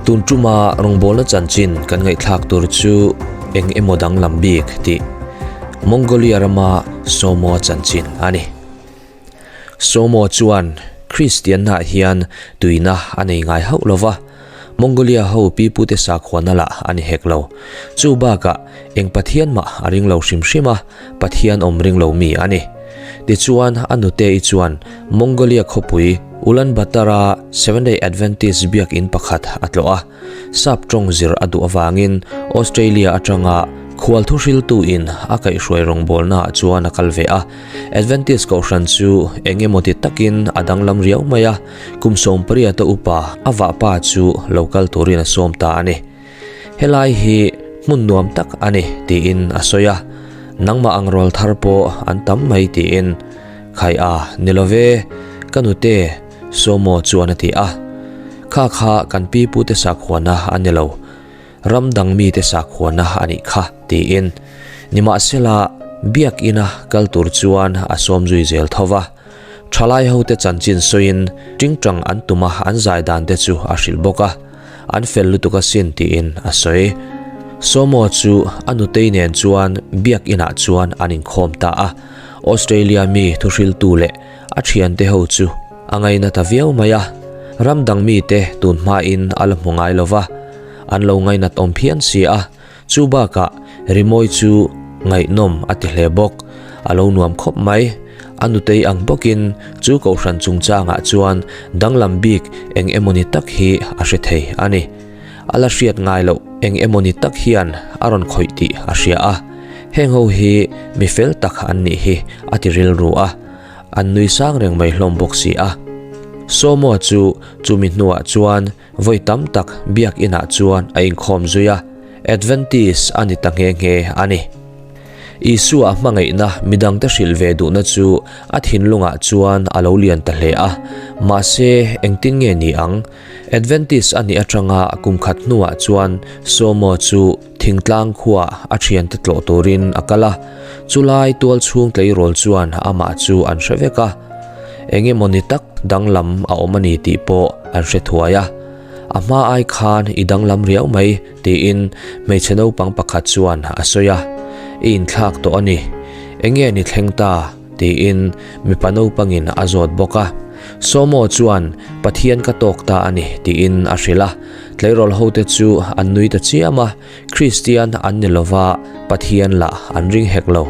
Tun tuma rawngbawlna chanchin kan ngaihthlak tur chu eng emaw danglam bik tih Mongolia rama Somo chanchin a ni. Somo chuan Kristiannaah hian tuina a nei ngai hauh lo va, Mongolia ho pipute sakhuana lah a ni hek lo. Chu bakah eng Pathian mah a ring lo hrim hrim a, Pathian awm ring lo mi a ni. Tichuan a nute-i chuan Mongolia khawpui Ulaanbaatar-a Seventh-day Adventist biakinn pakhat a tlawh a. Sap tawng zir a duh avangin Australia atanga khual thuhriltuin a kaihhruai rawngbawlnaah chuan a kal ve a. Adventist kohhran chu eng emaw ti takin a danglam riau mai a, kum sawmpariata upa a vahpa chu lo kal turin a sawm ta a ni. Helai hi hmun nuam tak a ni tiin a sawi a, nangmah ang rawl thar pawh an tam mai tiin Khai a, ni lo ve, ka nute Somo chuan a ti a. Kha kha kan pi pute sakhuana a ni lo, ram dang mite sakhuana a nih kha tiin nimahsela biakina kal tur chuan a sawm zui zel tho va. Thalai hote chanchin sawiin tingtang an tuma an zai dan te chu a hrilh bawk a, an fel lutuk asin tiin a sawi. Somo chu a nutei nen chuan biakinah chuan an inkhawm ta a, Australia mi thuhriltu leh a thiante ho chu a ngaina ta viau mai a, ram dang mite tun hmain a la hmu ngai lo va, an lo ngainat awm phian si a, chu bakah rimawi chu ngaihnawm a ti hle bawk, a lo nuam khawp mai. A nutei ang bawkin chu kohhran chungchangah chuan danglam bik eng emawni tak hi a hre thei a ni. A la hriat ngai loh eng emawni tak hian a rawn khawih tih a hria a, heng ho hi mi fel tak an nih hi a ti rilru a, an nui sang reng mai hlawm bawk si a. Somo chu chumi hnuah chuan vawi tam tak biak inah chuan a inkhawm zui a, Adventist a ni ta nghe nghe a ni. Isua hmangaihna midangte hrilh ve duhna chu a thinlungah chuan a lo lian ta hle a, mahse engtin nge ni ang? Adventist a nih atanga kum khat hnuah chuan Somo chu thingtlang khuaa a thiante tlawh turin a kal a, chulai tual chhung tleirawl chuan amah chu an hre vek a. Eng emawni tak danglam a awm a ni tih pawh an hre thuai a. A hma ai khan i danglam riau mai tiin hmeichhe naupang pakhat chuan a sawi a. I inthlak tawh a ni. Enge ni thleng ta? Tiin mipa naupangin a zawt bawk a. Somo chuan, Pathian ka tawk ta a ni, tiin a hrilh a. Tleirawl hote chu an nui ta chiam a, Kristian an ni lova, Pathian lah an ring hek lo.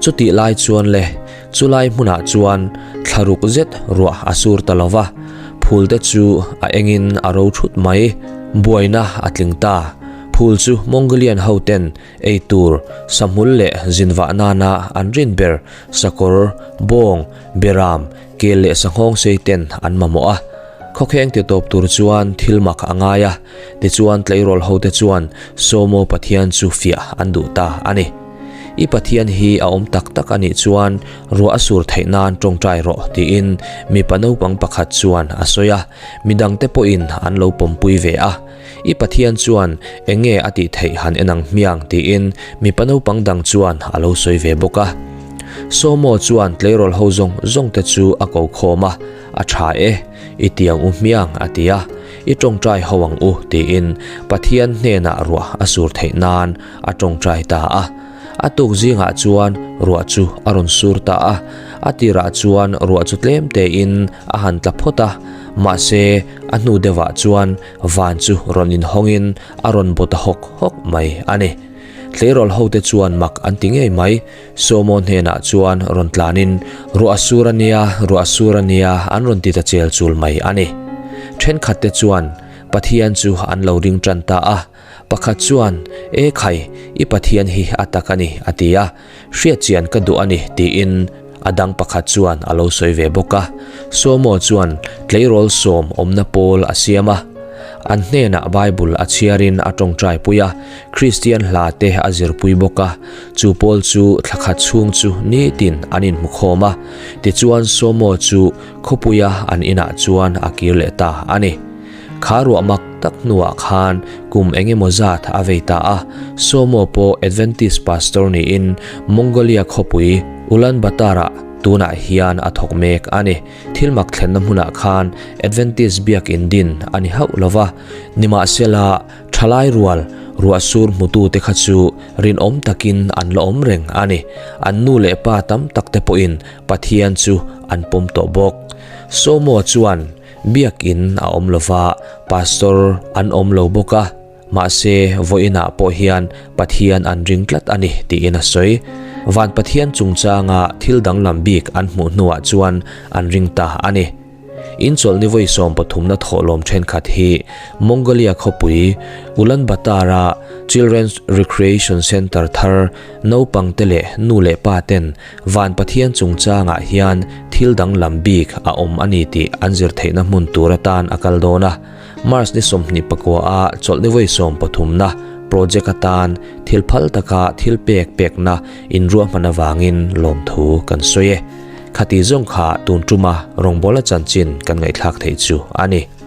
Chutih lai chuan le, chulai hmunah chuan thlaruk zet ruah a sur ta lova, phulte chu a engin a ro thut mai. Buaina a tling ta. Phul chu Mongolian hoten Ei tur, sahmul leh zinvah nana an rin ber sakawr, bawng, beram, kel leh sanghawng sei ten an mamawh a. Khawkheng ti tawp tur chuan thil mak a ngai a, tichuan tleirawl hote chuan Somo Pathian chu fiah an duh ta a ni. I Pathian hi a awm tak tak a nih chuan ruah a sur theih nan tawngtai rawh tiin mipa naupang pakhat chuan a sawi a, midangte pawhin an lo pawmpui ve a. I Pathian chuan eng nge a tih theih han en ang hmiang tiin mipa naupang dang chuan a lo sawi ve bawk a. Somo chuan tleirawl ho zawng zawng te chu a ko khawm a, A tha e, i ti ang u hmiang a ti a, I tawngtai ho ang u tiin Pathian hnenah ruah a sur theih nan a tawngtai ta a. A tuk zingah chuan ruah chu a rawn sur ta a, a tirah chuan ruah chu tlem tein a han tla phawt a, mahse a hnu deuhah chuan van chu rawn inhawngin a rawn baw ta hawk hawk mai a ni. Tleirawl hote chuan mak an ti ngei mai, Somo hnenah chuan rawn tlanin ruah a sur a nia, ruah a sur a nia an rawn ti ta chel chul mai a ni. Thenkhatte chuan Pathian chu an lo ring tan ta a, Pakhat chuan, E khai, i Pathian hi a tak a ni, a ti a. Hriatchian ka duh a ni, tiin a dang pakhat chuan a lo sawi ve bawk a. Somo chuan tleirawl sawm awmna pawl a siam a. An hnenah Bible a chhiarin a tawngtai pui a, Kristian hla te a zirpui bawk a. Chu pawl chu thla khat chhung chu nitin an inhmukhawm a. Tichuan Somo chu khawpuia an inah chuan a kir leh ta a ni. Kha ruah mak tak hnuah khan kum eng emaw zat a vei ta a, Somo pawh Adventist pastor niin Mongolia khawpui Ulaanbaatar-ah. Tunah hian a thawk mek a ni. Thil mak thlenna hmunah khan Adventist biakin din a ni hauh lo va, nimahsela thalai rual ruah sur hmutute kha chu rinawm takin an la awm reng a ni. An nu leh pa tam tak te pawhin Pathian chu an pawm tawh bawk. Somo chuan biakin a awm lo va, pastor an awm lo bawk a. Mahse, vawiinah pawh hian Pathian an ring tlat a ni, tiin a sawi. Van Pathian chungchanga thil danglam bik an hmuh hnuah chuan an ring ta a ni. Inchawlhni vawi sawmpathumna thawhlawm thenkhat hi Mongolia khawpui Ulaanbaatar-a Children's Recreation Centre thar naupangte leh nu leh pa ten Van Pathian chungchangah hian thil danglam bik a awm a ni tih an zir theihna hmun tur atan a kal dawn a. March ni 24 a chawlhni vawi 13na project atan thil phal taka thil pek pekna inruahman avangin lawmthu kan sawi e. Khati zawng kha tun tuma rawngbawla chanchin kan ngaihthlak theih chu a ni.